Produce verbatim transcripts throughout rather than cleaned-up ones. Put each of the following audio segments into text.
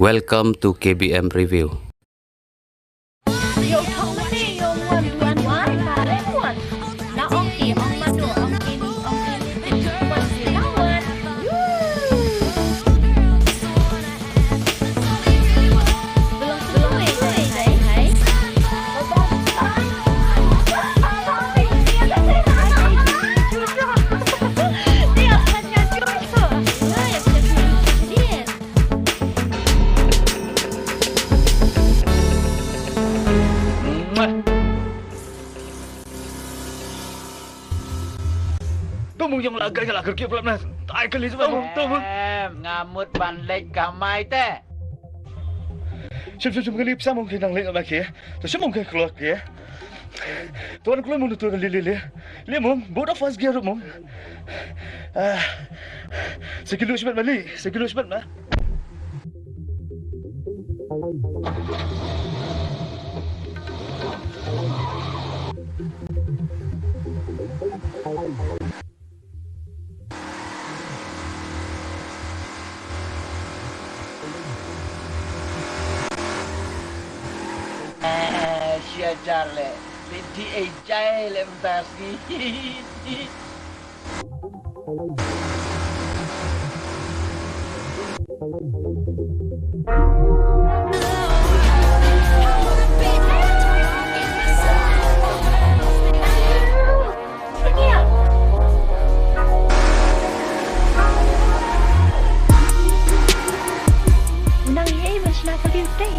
Welcome to K B M Review. To mung ïong la kai la kyrkieh palat na. Ai kali shuwa mung, to mung. Em, nga mut ban leit kamai te. Shim shim shim kali pisa mung ki nang leit kamai ki. To shim mung ki klok ki. To wan kloi mung to li li li. Li mung, both of us gear mung. Ah. Sa kilo shim ma li, sa kilo shim ma. Eh, eh, shi hajar leh. Leh D A J leh mynta sngi. Nang ïa i ban shna ka beauty.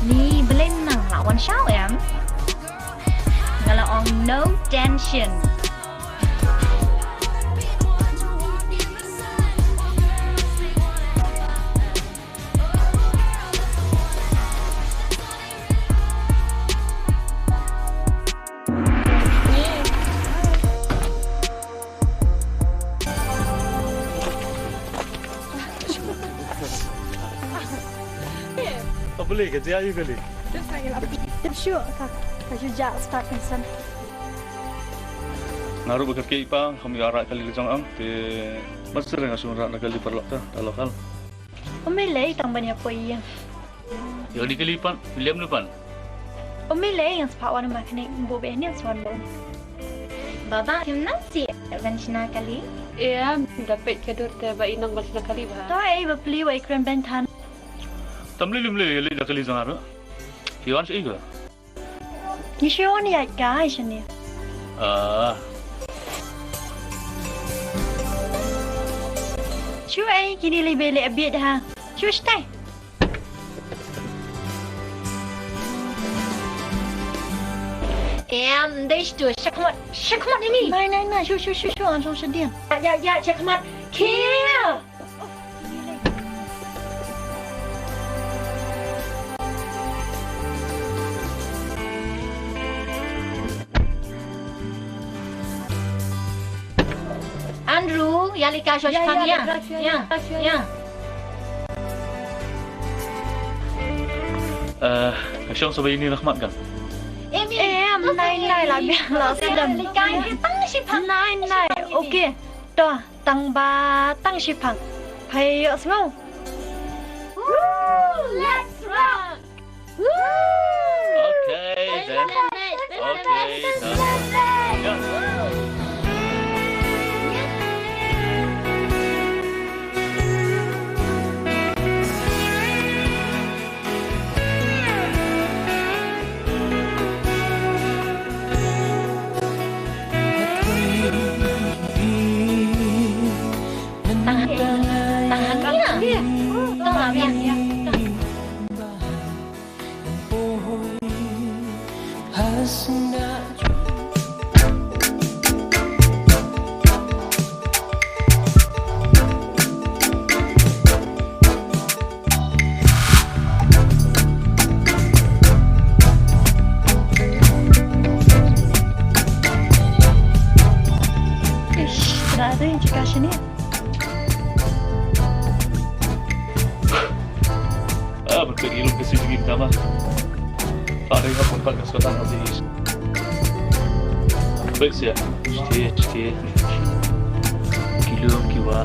Ni, balei nang la wan shaw em? Nga la ong no tension. Ka pule ka jia yu kali. Tip shu ka, ka shu ja start kan san. Nga ruh ba ka kei pa kham ïa rat kali la jong ang te. Masir nga shu rat na kali paralok ta ta lokal. Ym lei tang ban ïa poi ïa. Ïa di kali pan, William lu pan. Ym lei, ngan sa phah wan ma khane, bu be ne sa wan bu. Baba, kim nang si ban shna kali? Ïa, da peit ka dur te ba i nang ban shna kali ba. To ei ba pli wa i kren ban than. Tam lei lum lei lei da kali jong nga ruh. Phi wan shi ka. Ngi shu wan ïaid kai shane. Ah. Shu ei kine lei ba leh a bit ha. Shu stai. Em, dei shu, shakhmat, shakhmat ini. Nai, nai, nai, shu, shu, shu, shu, an song shadian. Ya, ya, ya, shakhmat. Kill. Andrew, ïa lika shuwa shipang ïa. Ïa, ïa. Eh, ka shong saba ini rahmat kan? Em, em, nai, nai, la biang, la sedang. Lika ïa tang shipang. Nai, nai, okay. To. Tang ba tang shipang. Phai ïoh sngew. Woo! Let's rock! Woo! Okay, then. Okay, then. Yeah. Tang, tang hangin ah. Tang lam ïa. Ish, ternyata yang cakap sini. Ah, berpikir lu ke sini kita mah. Ada yang pun pakai sekarang habis. Baik siap. Sikit, sikit. Kilo kiwa.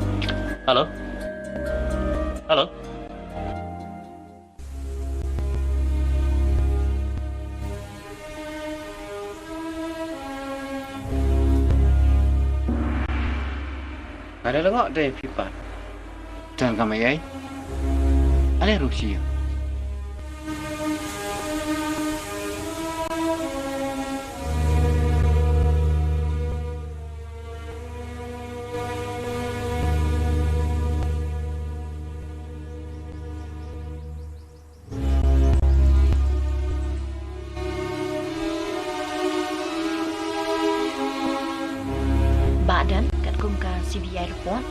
Hello? Hello? Nga da lyngngoh da phi pat. Tang ka ma ïai. Ale ruh shi ïa. Ba don katkum ka C B I report.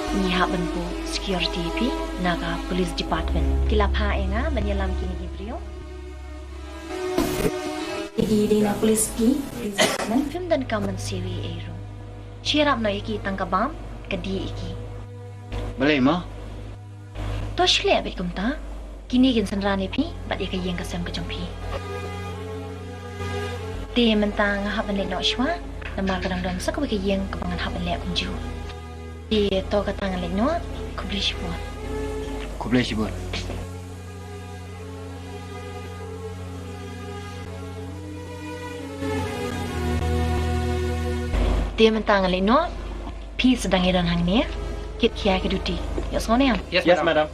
Ngi hap ban buh security phi na ka police department. Ki la phah ïa nga ban ïalam kine ki briew. Ïa ki dei na police phi, police department. Phim donkam ban siew ei ei ruh. Sngewrap noh ïa ki tang ka bam ka dih ïa ki. Balei mo? To shu leh beit kumta. Kine kin synran ïa phi bad ïa ka ïing ka sem ka jong phi. Te mynta nga hap ban leit noh shuwa, namar ka dang don sa kawei ka ïing kaba ngan hap ban leh kumjuh. Te to kata ngan leit noh, khublei shibun. Khublei shibun. Te mynta ngan leit noh, phi sa dang ïa don hangne, kit khia ka duty. Ïohsngew ne em? Yes, madam.